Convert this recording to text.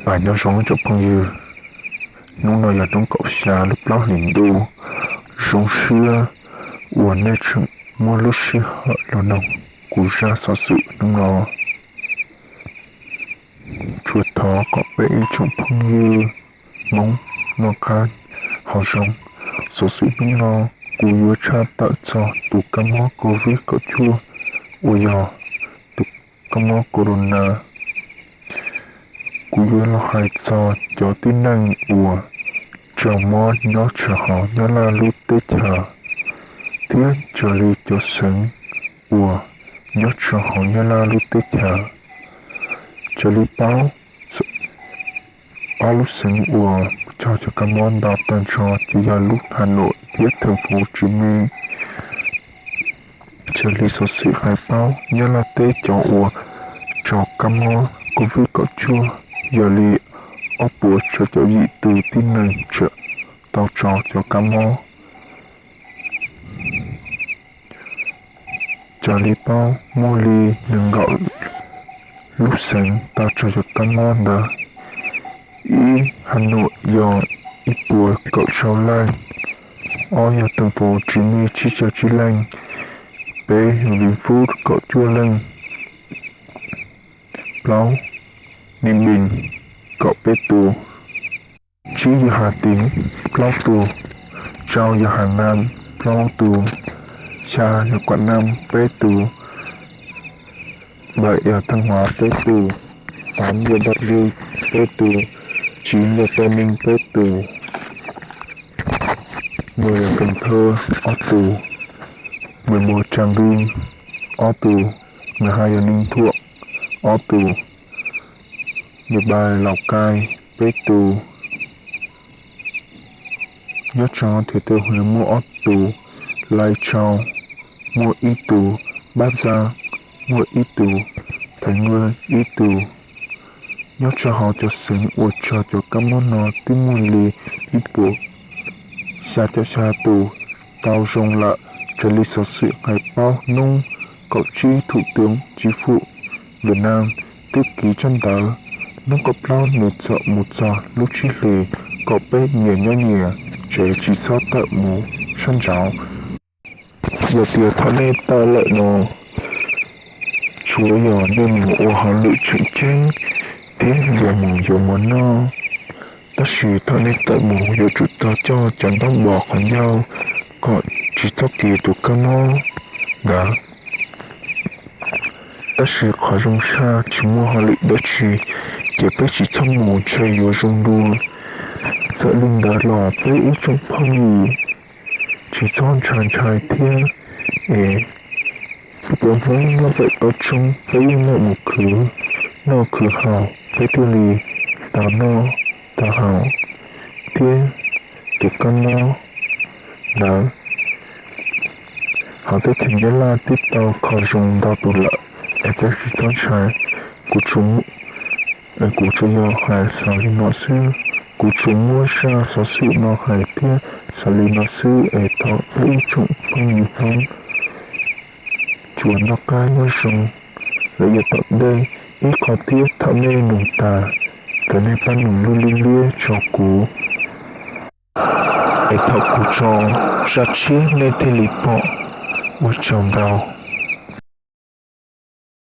Pab nyob zoo ib tsoom phooj ywg, hnub no yog hnub kaum xya lub plaub hlis ntuj. Zoo siab uas nej tseem muaj lub sij hawm los mloog kuv zaj xov xwm hnub no. Tsuas thov kom peb ib tsoom phooj ywg Hmoob noj qab haus zoo. Xov xwm hnub no kuv yuav tshaj tawm txog tus kab mob covid kaum cuaj uas yog tus kab mob corona. Kuv yuav los hais txog cov tib neeg uas raug mob nyob rau hauv Nyab Laj lub teb chaws thiab raws li cov xeev uas nyob rau hauv Nyab Laj lub teb chaws. Raws li paub, ob lub xeev uas raug cov kab mob ntau tag nrho ces yog lub Hà Nội thiab thành phố Hồ Chí Minh. Raws li xov xwm hais paub, Nyab Laj teb cov uas raug kab mob covid kaum cuaj yog li ob puas rau caum yim tus tib neeg tau raug cov kab mob. Raws li paub, muaj li nees nkaum lub xeev tau raug cov kab mob ntawd. Ib, Hà Nội yog ib puas kaum rau leej, ob yog thành phố Hồ Chí Minh tsib caug tsib leej, peb yog Vĩnh Phúc kaum cuaj leej, plaub, Ninh Bình kaum peb tus, tsib yog Hà Tĩnh plaub tus, rau yog Hà Nam plaub tus, xya yog Quảng Nam peb tus, bảy yog Thanh Hóa peb tus, tám yog Bạc Liêu peb tus, chín yog Tây Ninh peb tus, mười yog Cần Thơ ob tus, mười một Trà Vinh ob tus, mười hai yog Ninh Thuận ob tus, mười ba Lào Cai peb tus. Nyob rau Thừa Thiên Huế muaj ob tus, Lai Châu muaj ib tus, Bắc Giang muaj ib tus, Thái Nguyên ib tus. Nyob rau hauv cov xeev uas raug cov kab mob no twb muaj li ib puas xya caum xya tus tau zoo lawm. Raws li xov xwm hais paub, hnub kaum tsib Thủ tướng Chính phủ Việt Nam twb kis tsab ntawv hnub kaum plaub nws txawm mus txog lub tsib hlis kom peb nyias nyob nyias tsev, tsis txhob tawm mus sab nraud. Yog tias thaum nej tawm lawm no, tsuav yog nej mus ua hauj lwm tseem ceeb thiab yuav mus yuav mov noj. Tab sis thaum nej tawm mus yuav tsum tau coj cov ntaub npog qhov ncauj kom tsis txhob kis tus kab mob ntawd. Tab sis qhov zoo tshaj tsis muaj hauj lwm dab tsi, ces peb tsis txhob mus ntshe yuav zoo dua. Txawm li ntawd los peb ib tsoom phooj ywg tsis txhob ntshai ntshai thiab es peb cov Hmoob nyob pem toj roob peb yeej muaj mus khwv noj khwv haus, peb thiaj li tau noj tau haus thiab tus kab mob ntawd. Hauv teb chaws Nyab Laj twb tau kho zoo ntau tus lawm es peb tsis txhob ntshai. Kuv tsuas, kuv tsuas yog hais xaus li no xwb. Kuv tsuas muab zaj xov xwm no hais thiab xaus li no xwb es thov peb ib tsoom phooj ywg Hmoob tsuas noj qab nyob zoo lawm yav tom ntej. Ib qho thiab, thaum nej nug tas, thov nej pab nug lub liab liab rau kuv es thaum kuv tso zaj tshiab nej thiaj li pom. Ua tsaug ntau.